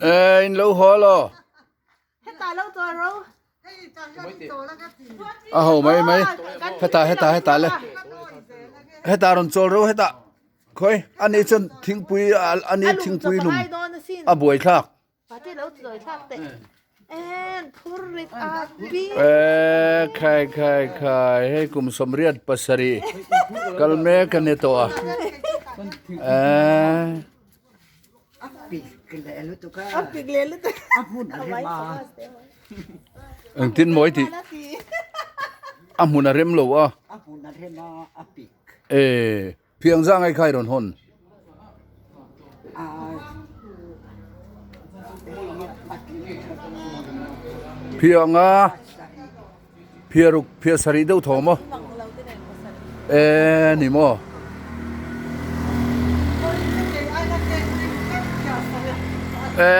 E in lo haw lo. A ho mai mai. Heta heta heta le. Heta rawn chawl ro heta. Khoi ani chuan thingpui ani thingpui lum a buai thlak. E khai khai khai hei kum 87 kal mek a ni tawh a. E. Engtin mawi tih a hmun a rem lo a. E phiang zang ai khai rawn hawn. Phiang a phiaruk phiah sarih deuh thaw maw e ni maw. E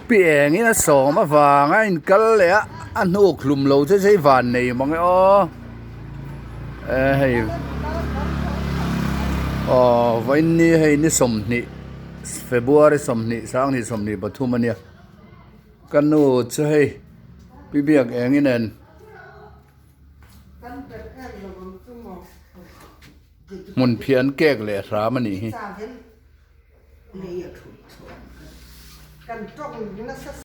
pi engin a sawm avang a inkal leh a a hnuk hlum lo che che hi van nei mang e aw e hei aw vawiin ni hei ni 20 February 20 2023 a nia. Ka nu chu hei pi biak eng inen hmun phian kek leh hram a nih hi.